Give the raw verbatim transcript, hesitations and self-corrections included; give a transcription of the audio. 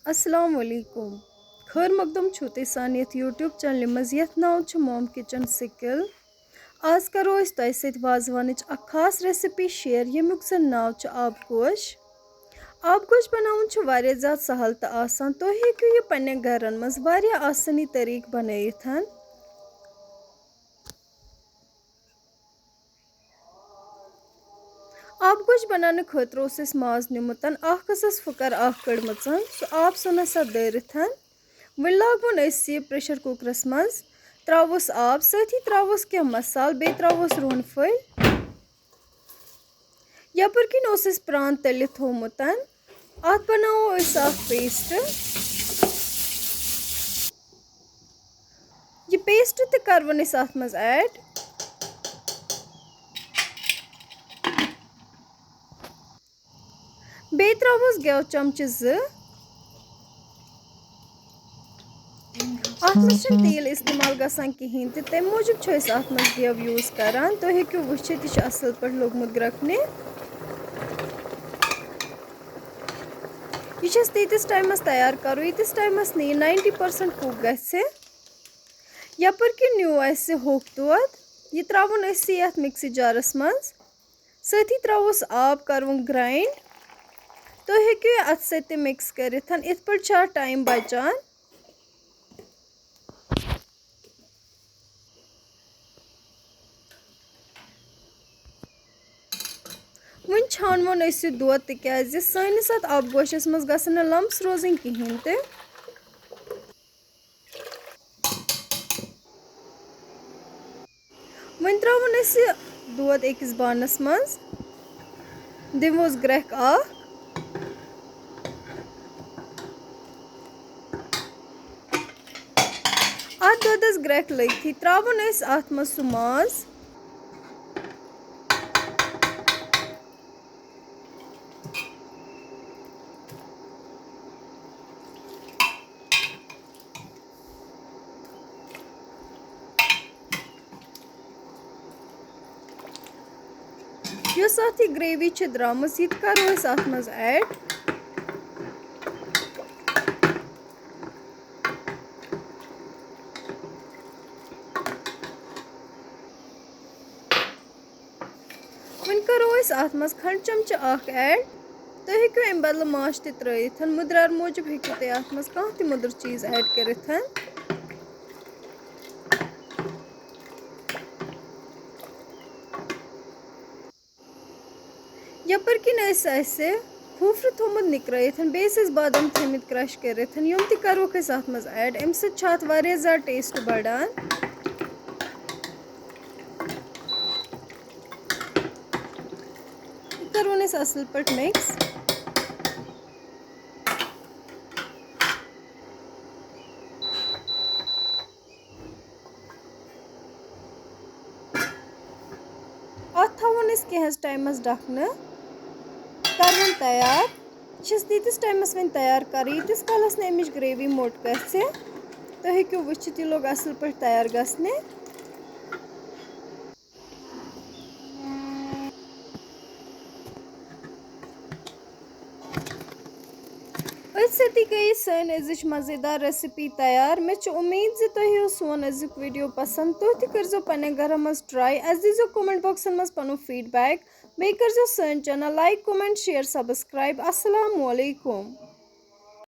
السلام علیکم۔ خٲر مقدم چھُو تُہۍ سانہِ یَتھ YouTube چینلہِ منٛز، یَتھ ناو چھُ Mom Kitchen Skill۔ آز کرو أسۍ تۄہہِ سۭتۍ وازوانٕچ اکھ خاص recipe share، ییٚمیُک زَن ناو چھُ آبہٕ گوش۔ آبہٕ گوش بناوُن چھُ واریاہ زیادٕ سہل تہٕ آسان۔ تُہۍ ہیٚکِو یہِ پننٮ۪ن گرن منٛز واریاہ آسٲنی طریٖقہٕ بنٲیِتھ۔ آبہٕ گوش بناونہٕ خٲطرٕ اوس اَسہِ ماز نیومُت، اکھ ٲسٕس پھٕکر اکھ کٔڑمٕژ، سُہ آب ژھُنس اَتھ دٲرِتھ۔ وۄنۍ لاگون أسۍ یہِ pressure cookerس منٛز، تراووس آب، سۭتی تراووس کینٛہہ مسالہٕ، بیٚیہِ تراووس رُہن پھٔلۍ۔ یپٲرۍ کِنۍ اوس اَسہِ پران تٔلِتھ تھومُت، اَتھ بناوو أسۍ اکھ paste۔ یہِ paste تہِ کَرون أسۍ اَتھ منٛز add۔ بیٚیہِ ترٛاووس گٮ۪و چمچہٕ زٕ۔ اَتھ منٛز چھُنہٕ تیٖل استعمال گژھان کِہیٖنۍ تہِ، تَمہِ موٗجوٗب چھِ أسۍ اَتھ منٛز گٮ۪و use کران۔ تُہۍ ہیٚکِو وٕچھِتھ، یہِ چھُ اَصٕل پٲٹھۍ لوٚگمُت گرٛٮ۪کنہِ۔ یہِ چھِ اَسہِ تیٖتِس ٹایمَس تیار کَرُن، ییٖتِس ٹایمَس نہٕ یہِ ninety percent cook گژھِ۔ یَپٲرۍ کِنۍ نیوٗ اَسہِ ہوٚکھ دۄد، یہِ ترٛاوُن أسۍ یَتھ mixie jarس منٛز۔ سۭتی ترٛاووس آب، کَرُن grind۔ تُہۍ ہیٚکِو یہِ اَتھٕ سۭتۍ تہِ mix کٔرِتھ۔ یِتھ پٲٹھۍ چھُ اَتھ time بَچان۔ وۄنۍ چھانوُن أسۍ یہِ دۄد، تِکیٛازِ سٲنِس اَتھ آبہٕ گوشَس منٛز گژھن نہٕ lumps روزٕنۍ کِہیٖنۍ تہِ۔ وۄنۍ ترٛاوُن أسۍ یہِ دۄد أکِس بانَس منٛز، دِموس گرٛٮ۪کھ اَکھ۔ اَتھ دۄدَس گرٛٮ۪کھ لٔگتھٕے ترٛاوُن أسۍ اَتھ منٛز سُہ ماز۔ یۄس اَتھ یہِ gravy چھِ درٛامٕژ، یہِ تہِ کَرو أسۍ اَتھ منٛز add۔ وۄنۍ کَرو أسۍ اَتھ منٛز کھنٛڈ چمچہٕ اَکھ add۔ تُہۍ ہیٚکِو اَمہِ بدلہٕ ماچھ تہِ ترٛٲیِتھ۔ مُدرار موٗجوٗب ہیٚکِو تُہۍ اَتھ منٛز کانٛہہ تہِ مُدُر چیٖز add کٔرِتھ۔ یَپٲرۍ کِنۍ ٲسۍ اَسہِ کھوٗپرٕ تھوٚمُت نِکرٲیِتھ، بیٚیہِ ٲسۍ اَسہِ بادام تھٲیمٕتۍ crush کٔرِتھ، یِم تہِ کَروکھ أسۍ اَتھ منٛز add۔ اَمہِ سۭتۍ چھُ اَتھ واریاہ زیادٕ taste بَڑان۔ یہِ کَرون أسۍ اَصٕل پٲٹھۍ mix۔ اَتھ تھاوون أسۍ کینٛہَس ٹایمَس ڈَکھنہٕ، کَرون تیار۔ چھِس تیٖتِس ٹایمَس وۄنۍ تیار کَرٕنۍ، ییٖتِس کالَس نہٕ اَمِچ gravy موٚٹ گژھِ۔ تُہۍ ہیٚکِو وٕچھِتھ، یہِ لوٚگ اَصٕل پٲٹھۍ تیار گژھنہِ۔ أتھۍ سۭتی گٔیے سٲنۍ أزِچ مزیدار recipe تیار۔ مےٚ چھِ اُمید زِ تۄہہِ یِیو سون أزیُک video پسنٛد۔ تُہۍ تہِ کٔرزیٚو پننٮ۪ن گرن منٛز try۔ اَسہِ دیٖزیٚو comment boxن منٛز پنُن feedback۔ بیٚیہِ کٔرزیٚو سٲنۍ channel like، comment، share، subscribe۔ السلام علیکم۔